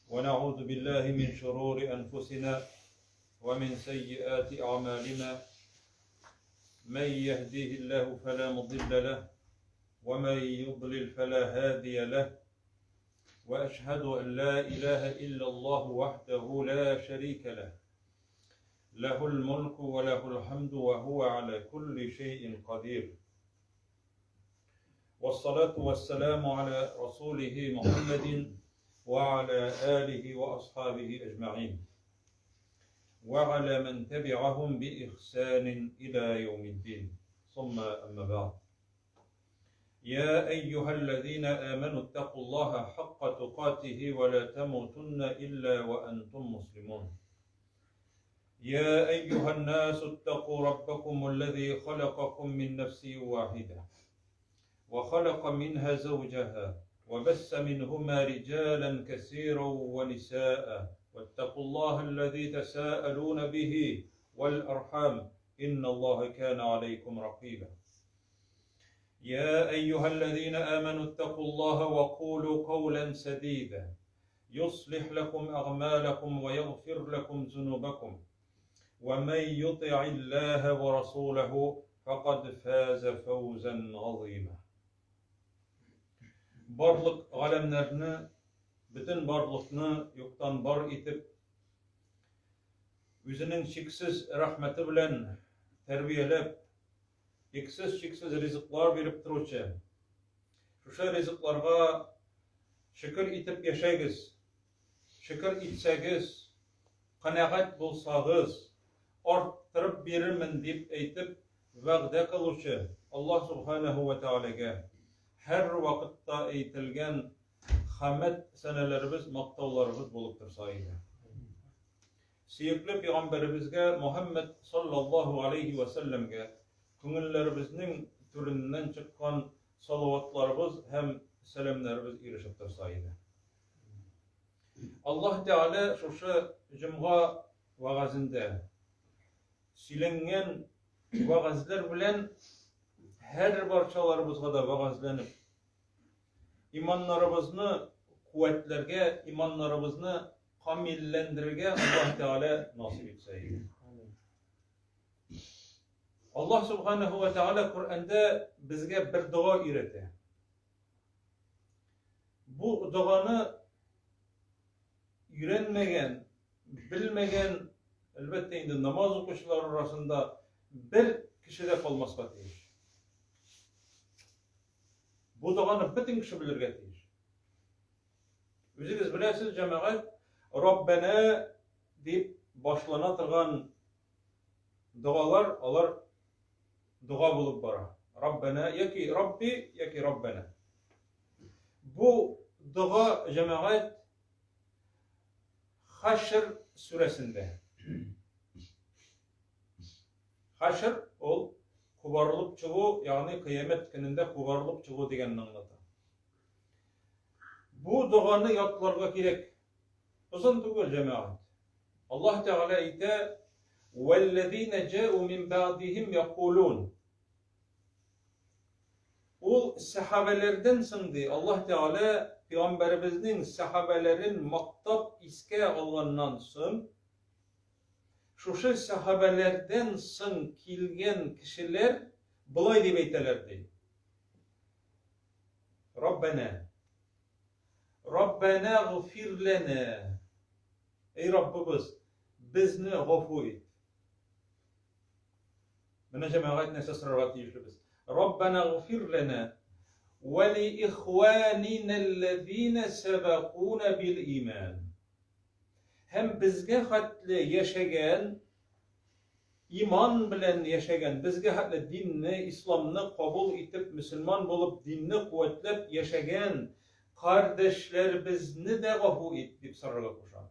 ونعوذ بالله من شرور أنفسنا ومن سيئات أعمالنا من يهديه الله فلا مضل له ومن يضلل فلا هادي له وأشهد أن لا إله إلا الله وحده لا شريك له له الملك وله الحمد وهو على كل شيء قدير والصلاة والسلام على رسوله محمد وعلى آله وأصحابه أجمعين وعلى من تبعهم بإحسان إلى يوم الدين ثم أما بعد يا أيها الذين آمنوا اتقوا الله حق تقاته ولا تموتن إلا وأنتم مسلمون يا أيها الناس اتقوا ربكم الذي خلقكم من نفس واحدة وخلق منها زوجها وبس منهما رجالا كثيرا ونساء واتقوا الله الذي تساءلون به والأرحام إن الله كان عليكم رقيبا يا أيها الذين آمنوا اتقوا الله وقولوا قولا سديدا يصلح لكم أعمالكم ويغفر لكم ذنوبكم ومن يطع الله ورسوله فقد فاز فوزا عظيما Барлык галәмнәрне, бөтен барлыкны юктан бар итеп, үзенең чиксез рәхмәте белән тәрбияләп, иксез-чиксез ризыклар биреп торучы, шушы ризыкларга шөкер итеп яшәгез, шөкер итсәгез, канәгать булсагыз, арттырып бирермен дип әйтеп вәгъдә кылучы Аллаһ Субханәһү вә Тәгаләгә һәрвакытта әйтелгән хәмәд сәнәләребез, мактауларыбыз булып торса иде. Сөекле пәйгамбәребезгә Мөхәммәд саллаллаһу алейһи вә сәлләмгә күңелләребезнең түреннән чыккан салаватларыбыз һәм сәламнәребез ирешеп торса иде. Аллаһ Тәгалә шушы җомга вәгазендә сөйләнгән вәгазьләр белән һәр барчаларыбызга да вәгазьләнеп, иманнарыбызны куәтләргә, иманнарыбызны камилләндерергә Аллаһ Тәгалә насыйп итсә иде. Аллаһ Субханаһу ва Тәгалә Коръәндә безгә бер дога өйрәтә. Бу доганы өйрәнмәгән, белмәгән, әлбәттә инде намаз укучылар арасында бер кеше дә калмаска тиеш. Бу доганы бөтен кеше белергә тиеш. Үзегез беләсез, җәмәгать, Раббәнә дип башлана торган догалар, алар дога булып бара. Раббәнә яки Рабби яки Раббәнә. Бу дога җәмәгать Хашр сүрәсендә. Хашр ул кубарылып чыгу, ягъни кыямәт көнендә кубарылып чыгу дигәнне аңлата. Бу доганы ятларга кирәк. Озын түгел, җәмәгать. Аллаһ Тәгалә әйтә: "Вәлләзина җа'у мин бәгъдиһим якулун". Ул сәхабәләрдән соң ди, Аллаһ Тәгалә пәйгамбәребезнең сәхабәләрен мактап искә алганнан соң, шушы сәхабәләрдән соң килгән кешеләр болай дип әйтәләр ди. Раббәнә. Раббәнә гфир ләнә. Эй Раббыбыз, безне гафу ит. Менә җәмәгать нәрсә сорарга тиешлебез. Раббәнә гфир ләнә вә ли ихванина аллазина сабакуна бил иман. Һәм безгә хәтле яшәгән Иман белән яшәгән, безгә хәтле динне, исламны кабул итеп, мөселман булып, динне куәтләп яшәгән кардәшләребезне дә гафу ит, дип сорарга куша.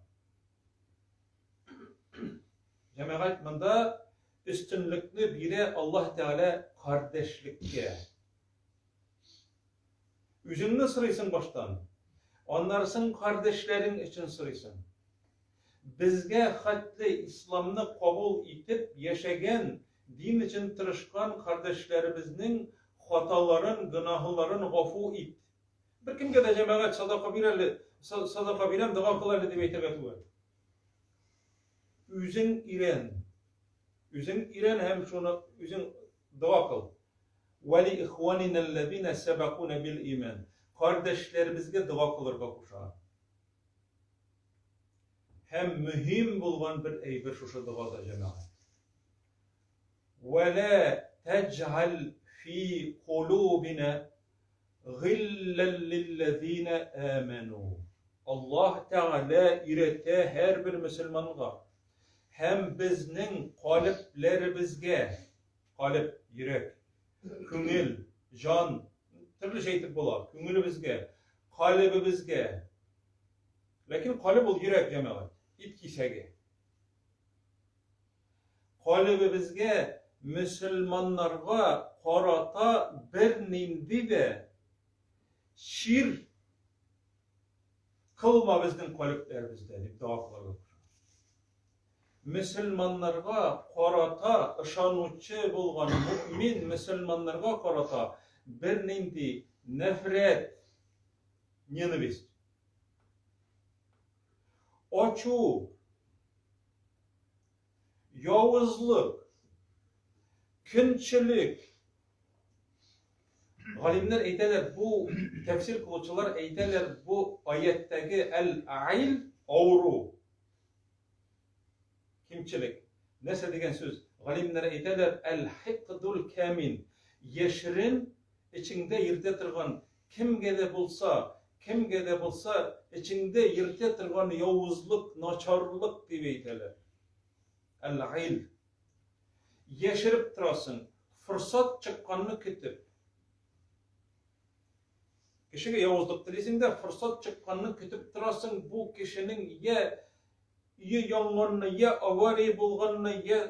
Җәмәгать, монда өстенлекне бирә Аллаһ Тәгалә кардәшлеккә. Үзеңне сорыйсың баштан, аннарысын кардәшләрең өчен сорыйсың. Безгә хәтле исламны кабул итеп яшәгән, дин өчен тырышкан кардәшләребезнең хаталарын, гөнаһларын гафу ит. Беркемгә дә җәмәгать садака бир әле, садака бирәм, дога кыл әле дип әйтергә түгел. Үзең өйрән. Үзең өйрән һәм шуны үзең дога кыл. Вали ихванина аллазина сабакуна бил иман. Кардәшләребезгә дога кылырга куша. Һәм мөһим булган бер әйбер шушы догада, җәмәгать. Вәлә тәҗгәл фи кулубина гыйлләл лилләзина амәну. Аллаһ Тәгалә өйрәтә һәрбер мөселманга һәм безнең калебләребезгә, калеб, йөрәк, күңел, җан, төрлечә әйтеп була, күңелебезгә, калебебезгә. Ләкин калеб ул йөрәк, җәмәгать, ит кисәге. Калебебезгә мөселманнарга карата бернинди дә чир кылма безнең калебләребездә, дип дога кылырга куша. Мөселманнарга карата ышанучы булган мөэмин мөселманнарга карата бернинди нәфрәт, ненависть, ачу, Явызлык, көнчелек. Галимнәр әйтәләр, бу тәфсир кылучылар әйтәләр, бу аяттәге әл-айл авыру. Кимчелек. Нәрсә дигән сүз? Галимнәр әйтәләр, әл-хикдул камин. Яшерен эчеңдә йөртә торган Кемгә дә булса, кемгә дә булса эчеңдә йөртә торган явызлык, начарлык дип әйтәләр. Әл-гыйл. Яшереп торасың, форсат чыкканны көтеп. Кешегә явызлык телисең дә, форсат чыкканны көтеп торасың, бу кешенең я өе янганны, я авария булганны, я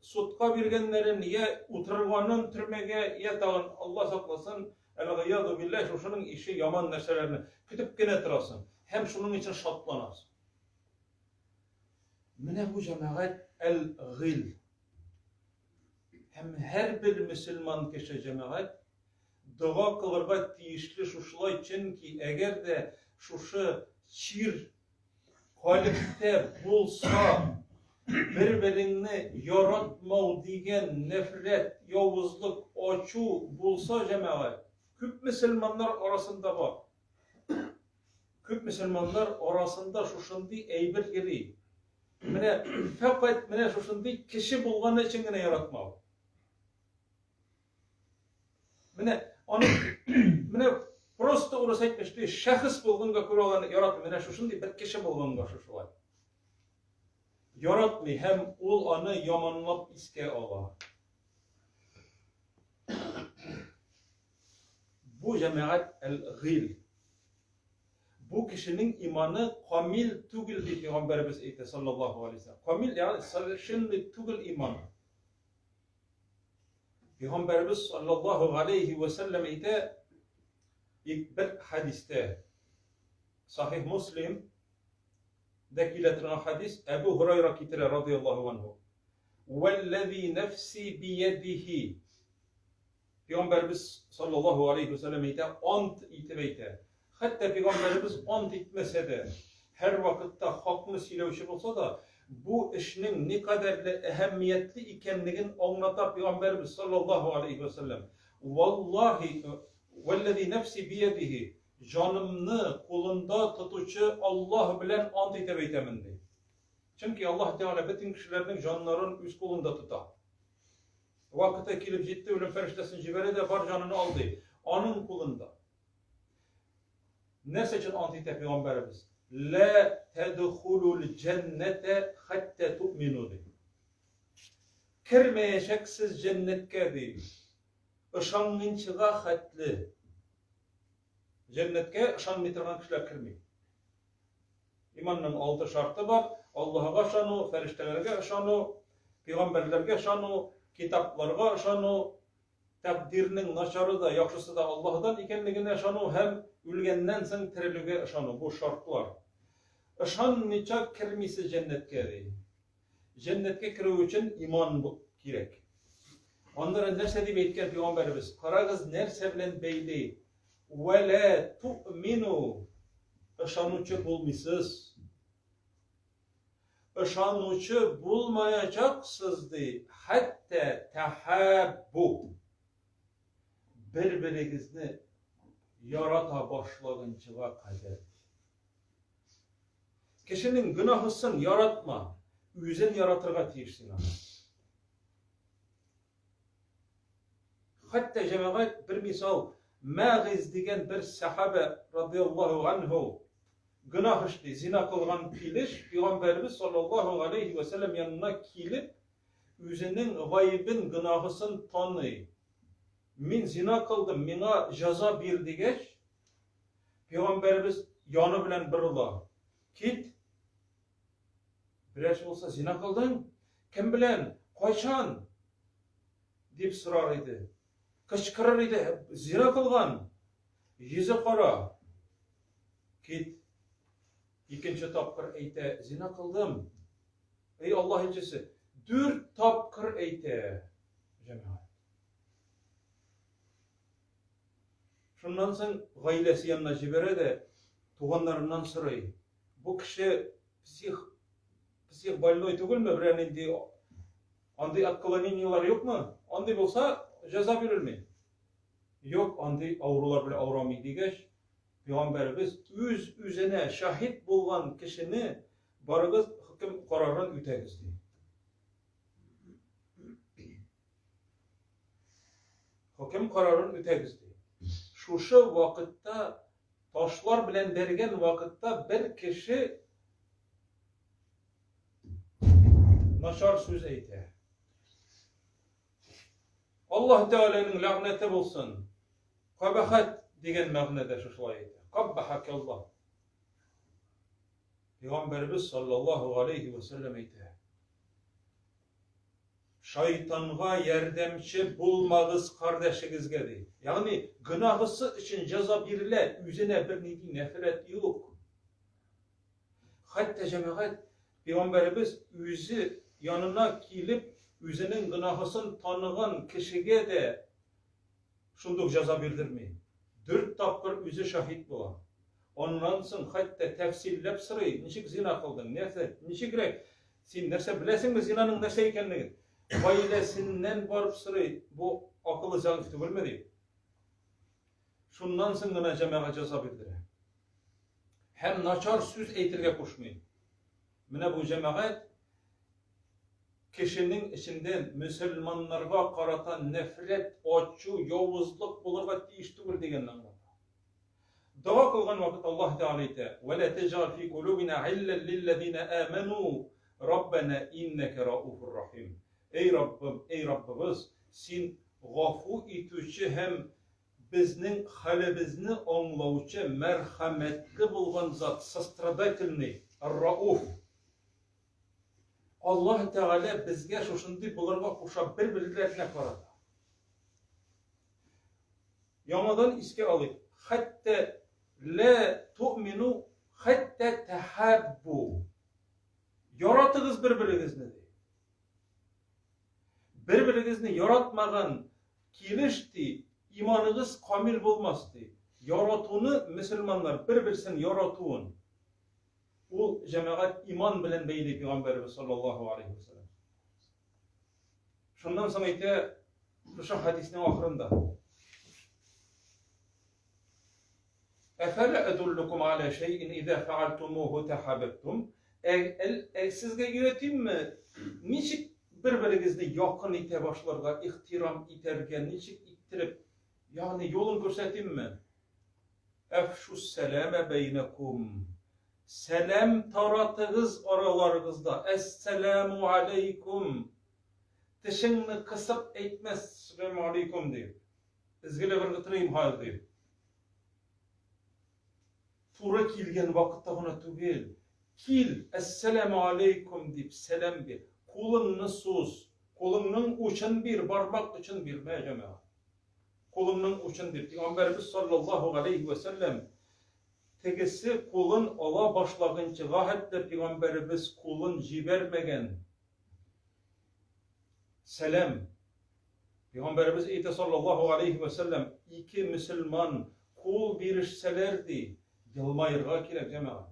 судка биргәннәрен, я утырганын төрмәгә, я тагын, Алла сакласын, әлгыяду билләһ, шушының ише яман нәрсәләрне көтеп кенә торасың һәм шуның өчен шатланасың. Менә бу җәмәгать әл-гыйл. Һәм һәрбер мөселман кеше җәмәгать дога кылырга тиешле шушылай, чөнки әгәр дә шушы чир Калебтә булса, бер-береңне яратмау дигән нәфрәт, явызлык, ачу булса, җәмәгать, күп мөселманнар арасында бар. Күп мөселманнар арасында шушындый әйбер йөри. Менә фәкать менә шушындый кеше булганы өчен генә яратмау. Менә аны менә просто урыс әйтмешли, шәхес булганга күрә аларны яратмый. Менә шушындый бер кеше булганга шушылай. Яратмый һәм ул аны яманлап искә ала. Бу җәмәгать әл-гыйл. Бу кешенең иманы камил түгел дип пәйгамбәребез әйтә саллаллаһу алейһи вәсәлләм. Камил, ягъни совершенный түгел иманы. Пәйгамбәребез саллаллаһу галәйһи вә сәлләм әйтә, бер хәдистә, Сахих Муслим дә килә торган хәдис, Әбу Һурайра китерә радияллаһу анһу. Вәлләзи нәфси биядихи. Пәйгамбәребез саллаллаһу алейхи вә сәлләм әйтә, ант итеп әйтә. Хәтта пәйгамбәребез ант итмәсә дә, һәрвакытта хакны сөйләүче булса да, бу эшнең никадәрле әһәмиятле икәнлеген аңлата пәйгамбәребез саллаллаһу алейһи вә сәлләм. Валлаһи, вәлләзи нәфси биядиһи, җанымны кулында тотучы Аллаһ белән ант итеп әйтәмен, ди. Чөнки Аллаһ Тәгалә бөтен кешеләрнең җаннарын үз кулында тота. Вакыты килеп җитте, үлем фәрештәсен җибәрә дә, бар җанын ал, ди. Аның кулында. Нәрсә өчен ант итә пәйгамбәребез? Лә тәдхулул җәннәтә хәтта туъмину ди. Кермәячәксез җәннәткә ди. Ышанганчыга хәтле. Җәннәткә ышанмый торган кешеләр керми. Иманның алты шарты бар. Аллаһыга ышану, фәрештәләргә ышану, пәйгамбәрләргә ышану, китапларга ышану, Тәкъдирнең начары да, яхшысы да Аллаһыдан икәнлегенә ышану һәм үлгәннән соң терелүгә ышану, бу шартлар. Ышанмыйча кермисез җәннәткә, ди. Җәннәткә керү өчен иман кирәк. Аннары нәрсә дип әйткән пәйгамбәребез? Карагыз, нәрсә белән бәйли? Вә лә туъмину, ышанучы булмыйсыз. Ышанучы булмаячаксыз, ди, хәтта тәхәббу. Бер-берегезне ярата башлаганчыга кадәр. Кешенең гөнаһысын яратма, үзен яратырга тиеш син аны. Хәтта җәмәгать бер мисал, Мәгиз дигән бер сәхабә радиаллаһу анһу гөнаһ эшли, зина кылган килеш пәйгамбәребез саллаллаһу алейхи ва сәлләм янына килеп, үзенең гаебен, гөнаһысын таный. Мин зина кылдым, миңа җәза бир дигәч, пәйгамбәребез яны белән борыла. Кит, берәрсе булса, зина кылдың? Кем белән? Кайчан? Дип сорар иде. Кычкырыр иде, зина кылган! Йөзе кара. Кит. Икенче тапкыр әйтә, зина кылдым. Эй Аллаһ илчесе, дүрт тапкыр әйтә, җәмәгать. Шуннан соң гаиләсе янына җибәрә дә, туганнарыннан сорый. Бу кеше псих, псих больной түгелме, берәр нинди андый отклонениеләр юкмы? Андый булса, җәза бирелми. Юк, андый авырулар белән авырамый дигәч, пәйгамбәребез үз-үзенә шаһит булган кешене барыгыз хөкем карарын үтәгез ди. Хөкем карарын үтәгез ди. Шушы вакытта ташлар белән бәргән вакытта бер кеше начар сүз әйтә. Аллаһ Тәгаләнең ләгънәте булсын. Кабахат дигән мәгънәдә шушылай әйтә. Каббахак Аллаһ. Пәйгамбәребез саллаллаһу алейхи ва сәлләм әйтә. Шайтанга ярдәмче булмагыз кардәшегезгә, ди. Ягъни, гөнаһысы өчен җәза бирелә, үзенә бернинди нәфрәт юк. Хәтта җәмәгать пәйгамбәребез үзе янына килеп, үзенең гөнаһысын таныган кешегә дә шундук җәза бирдерми. Дүрт тапкыр үзе шаһит була. Аннан соң хәтта тәфсилләп сорый, ничек зина кылдың, нәрсә, ничегрәк, син нәрсә беләсеңме зинаның нәрсә икәнлеген? Гаиләсеннән барып сорый, бу акылы зәгыйфь түгелме дип. Шуннан соң гына җәмәгать җәза бирдерә. Һәм начар сүз әйтергә кушмый. Менә бу җәмәгать кешенең эчендә мөселманнарга карата нәфрәт, ачу, явызлык булырга тиеш түгел дигәнне аңлата. Дога кылган вакыт Аллаһ Тәгалә әйтә: "Ва ла тәҗгал фи кулубина гиллән лилләзина аману, Раббана иннәкә рауфур рахим." Эй Раббым, эй Раббыбыз, син гафу итүче һәм безнең хәлебезне аңлаучы, мәрхәмәтле булган зат, сострадательный, ар-рауф. Аллаһ Тәгалә безгә шушындый булырга куша бер-берләренә карата. Яңадан искә алыйк. Хәтта лә туъмину хәтта тәхәббу. Яратыгыз бер-берегезне ди. Бер-берегезне яратмаган килеш ди, иманыгыз камил булмас ди. Яратуны мөселманнар бер-берсен яратуын Ул җәмәгать иман белән бәйли пәйгамбәребез саллаллаһу алейхи ва саллям. Шуннан соң әйтә шушы хәдиснең ахырында. Әфәлә әдуллукум аля шәйин иза фәгальтумуху тәхәббтум? Сезгә өйрәтимме, ничек бер-берегезне якын итә башларга, ихтирам итәргә, ничек иттереп, ягъни юлын күрсәтимме? Әфшүссәләмә бәйнәкүм. Сәлам таратыгыз араларыгызда. Әссәләмү алейкум. Тешеңне кысып әйтмә әссәләмү алейкум дип. Изгелек ыргытырыйм хәзер дип. Туры килгән вакытта гына түгел. Кил, әссәләмү алейкум дип сәлам бир. Кулыңны суз. Кулыңның учын бир, бармак очын бирмә, җәмәгать. Кулымның учын дип, Пәйгамбәребез саллаллаһу галәйһи вә сәлләм тегесе кулын ала башлагынчыга хәтле Пәйгамбәребез кулын җибәрмәгән. Сәлам. Пәйгамбәребез әйтә саллаллаһу галәйһи вә сәлләм, ике мөселман Кул бирешсәләр ди, елмаерга кирәк, җәмәгать.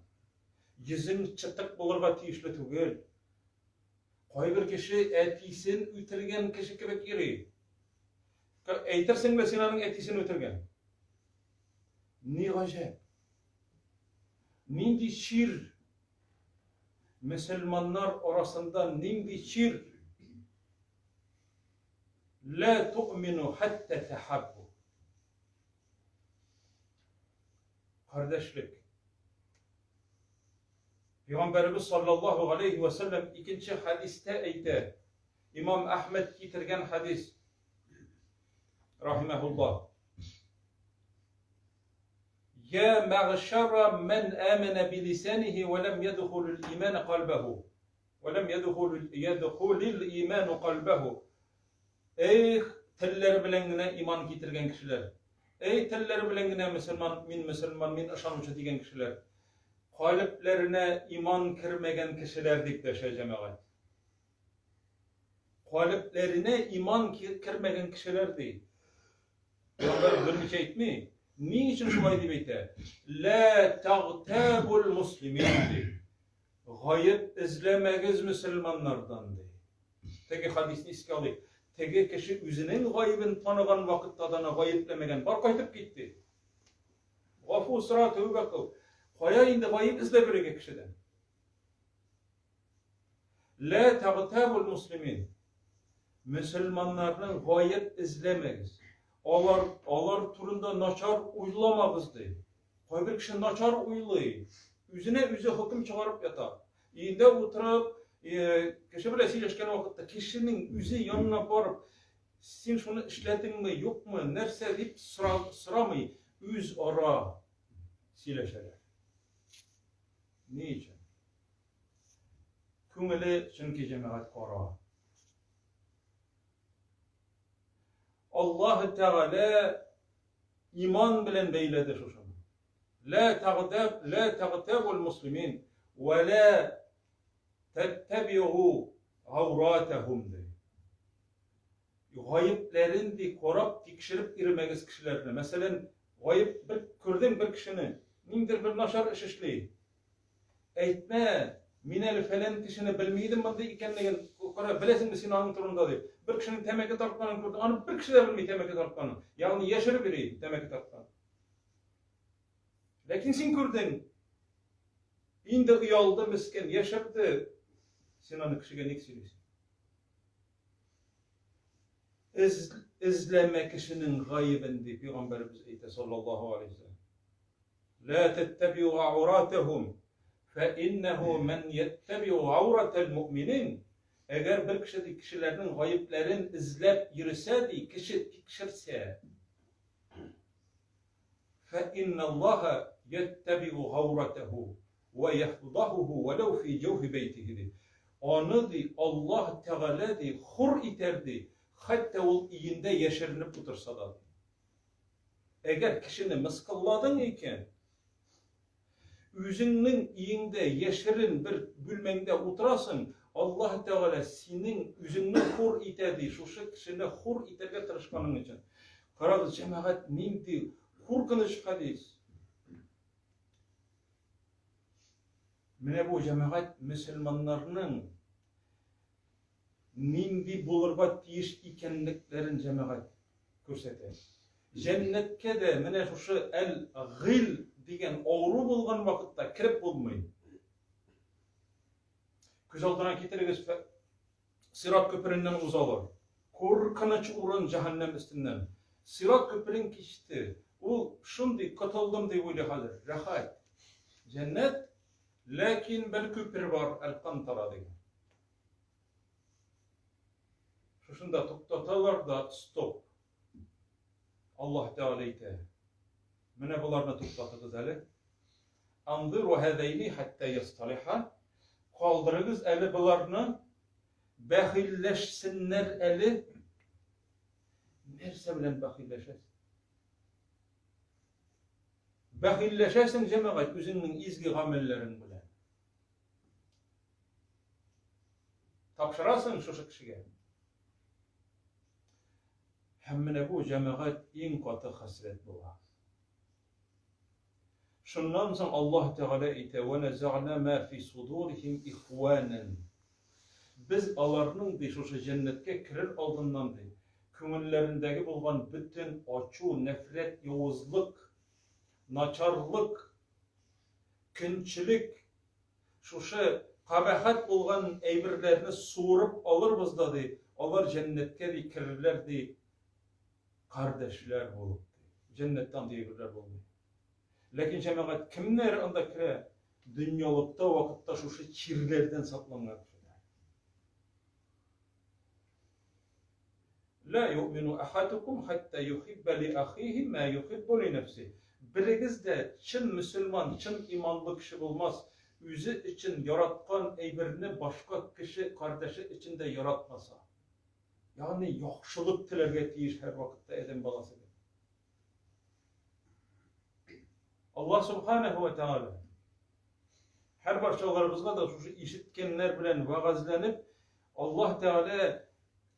Йөзең чытык булырга тиешле түгел. Кайбер кеше әтисен үтергән кеше кебек йөри. Әйтерсең лә син аның әтисен үтергән. Ни гаҗәп. Нинди чир мөселманнар арасында нинди чир? Ла ту'мину хәтта тәхаббу. Кардәшлек. Пәйгамбәребез саллаллаһу алейхи ва саллям икенче хәдистә әйтә. Имам Әхмәд китергән хәдис. Рахимахуллах. Я мәгъшара ман амана билисанихи ва лам ядхулул иман калбаху. Ва лам ядхулул ядхулил иман калбаху. Эх, телләре белән генә иман китергән кешеләр. Эй, телләре белән генә мөселман, мин мөселман, мин ышанучы дигән кешеләр. Калебләренә иман кермәгән кешеләр дип дәшә җәмәгать. Калебләренә иман кермәгән кешеләр ди. Пәйгамбәр берничә әйтми. Ни өчен шулай дип әйтә? Ла тагтабул муслимин ди. Гаеп эзләмәгез мөселманнардан ди. Теге хадисне искә алыйк. Теге кеше үзенең гаебен таныган вакытта да аны гаепләмәгән. Бар кайтып китте. Гафу сора, тәүбә кыл. Кая инде гаеп эзләп йөрергә кешедән? Лә тагтабул муслимин. Мөселманнарның гаеп эзләмәгез. Алар алар турында начар уйламагыз ди. Кайбер кеше начар уйлый. Үзенә үзе хөкем чыгарып ята. Өендә утырып, э, кеше белән сөйләшкән вакытта кешенең үзе янына барып, син шуны эшләдеңме, юкмы, нәрсә дип сорамый, үзара сөйләшәләр. Ни өчен? Күңеле чөнки җәмәгать кара. Аллаһ Тәгалә иман белән бәйләде шушыны. Ла тагтаб, ла тагтабул муслимин ва ла таттабиу ауратахум ди. Гаепләрен ди карап, тикшереп йөрмәгез кешеләрне. Мәсәлән, гаеп бер күрдең бер кешене, ниндидер бер начар эш эшли. Әйтмә, мин әле фәлән кешене белми идем мондый икәнлеген. Кара, беләсеңме син аның турында дип. Бер кешенең тәмәке тартканын күрдем. Аны бер кеше дә белми тәмәке тартканын. Ягъни яшереп йөри тәмәке тарткан. Ләкин син күрдең. Инде оялды мескен, яшерде. Син аны кешегә ник сөйлисең? Эз, эзләмә кешенең гаебен, ди пәйгамбәребез әйтә, саллаллаһу алейһи вәсәлләм. Ла таттабиу ауратахум, фа иннаху ман яттабиу ауратал муъминин. Әгәр бер кеше ди кешеләрнең гаепләрен эзләп йөресә ди, кеше тикшерсә, фа инналлаһа яттабиу ауратаху вә яфдахуху вәләү фи җәүфи бәйтихи ди. Аны ди Аллаһ Тәгалә ди хур итәр ди, хәтта ул өендә яшеренеп утырса да ди. Әгәр кешене мыскылладың икән, үзеңнең өеңдә яшерен бер бүлмәңдә утырасың, Аллаһ Тәгалә синең үзеңне хур итә ди, шушы кешене хур итәргә тырышканың өчен. Карагыз, җәмәгать, нинди куркыныч хәдис. Менә бу җәмәгать мөселманнарның нинди булырга тиеш икәнлекләрен җәмәгать күрсәтә. Җәннәткә дә менә шушы әл-гыйл дигән авыру булган вакытта кереп булмый. Күз алдына китерегез, Сират күпереннән узалар. Куркыныч урын җәһәннәм өстеннән. Сират күперен кичте. Ул шундый котылдым дип уйлый хәзер. Рәхәт. Җәннәт, ләкин бер күпер бар, Әл-Кантара дигән. Шушында туктаталар да, стоп. Аллаһ Тәгалә әйтә. Менә боларны туктатыгыз әле. Андыру һәзәйни хәтта ясталиха. Калдырыгыз әле боларны, бәхилләшсеннәр әле. Нәрсә белән бәхилләшәсең? Бәхилләшәсең, җәмәгать, үзеңнең изге гамәлләрең белән. Тапшырасың шушы кешегә. Һәм менә бу җәмәгать иң каты хәсрәт була. Шуннан соң Аллаһ Тәгалә әйтә, "Ва назагна ма фи судурихим ихванан". Без аларның ди шушы җәннәткә керер алдыннан ди, күңелләрендәге булган бөтен ачу, нәфрәт, явызлык, начарлык, көнчелек, шушы кабахәт булган әйберләрне суырып алырбыз да ди, алар җәннәткә ди керерләр ди, кардәшләр булып ди. Җәннәттә андый әйберләр булмый. Ләкин җәмәгать кемнәр анда керә? Дөньялыкта вакытта шушы чирләрдән сакланган кешеләр. Ла юъмину ахадукум хатта юхибба ли ахихи ма юхиббу ли нәфси. Берегез дә чын мөселман, чын иманлы кеше булмас, үзе өчен яраткан әйберне башка кеше кардәше өчен дә яратмаса. Ягъни яхшылык теләргә тиеш һәрвакытта адәм баласы. Аллаһ Субханаһу ва Тааля һәр барчаларыбызга да шушы ишеткәннәр белән вәгазьләнеп, Аллаһ Тәгалә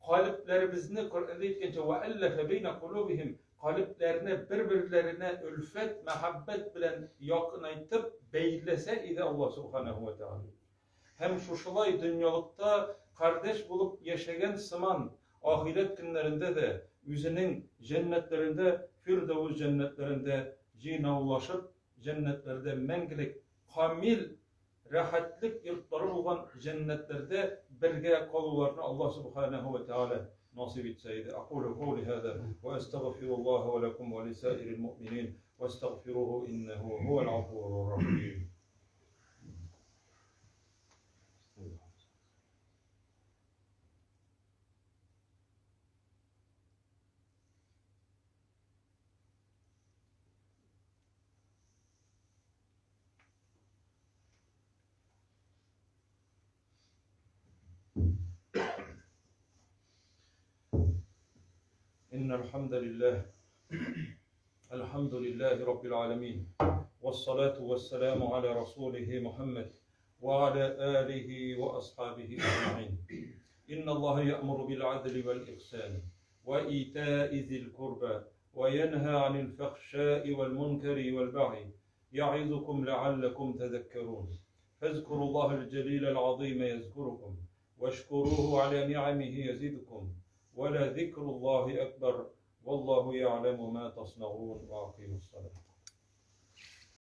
калебләребезне Коръәндә әйткәнчә, "Ва әлләфә бейнә кулубихим" калебләрне бер-берләренә өлфәт, мәхәббәт белән якынайтып бәйләсә иде Аллаһ Субханаһу ва Тәгалә. Һәм шушылай дөньялыкта кардәш булып яшәгән сыман, ахирәт көннәрендә дә үзенең җәннәтләрендә, Фирдәвес җәннәтләрендә җыйнаулашып, җәннәтләрдә мәңгелек камил рәхәтлек йортлары булган җәннәтләрдә бергә калуларны Аллаһ Субханәһү вә Тәгалә насыйп итсә иде. Акулю каули һаза вә әстәгъфируллаһа вә ләкум вә лисаирил муъминин вәстәгъфируһу иннәһу һуәл гафурур рахим. إن الحمد لله الحمد لله رب العالمين والصلاة والسلام على رسوله محمد وعلى آله وأصحابه أجمعين إن الله يأمر بالعدل والإحسان وإيتاء ذي القربى وينهى عن الفحشاء والمنكر والبغي يعظكم لعلكم تذكرون فاذكروا الله الجليل العظيم يذكركم واشكروه على نعمه يزدكم ولذكر الله أكبر والله يعلم ما تصنعون وأقيموا الصلاة.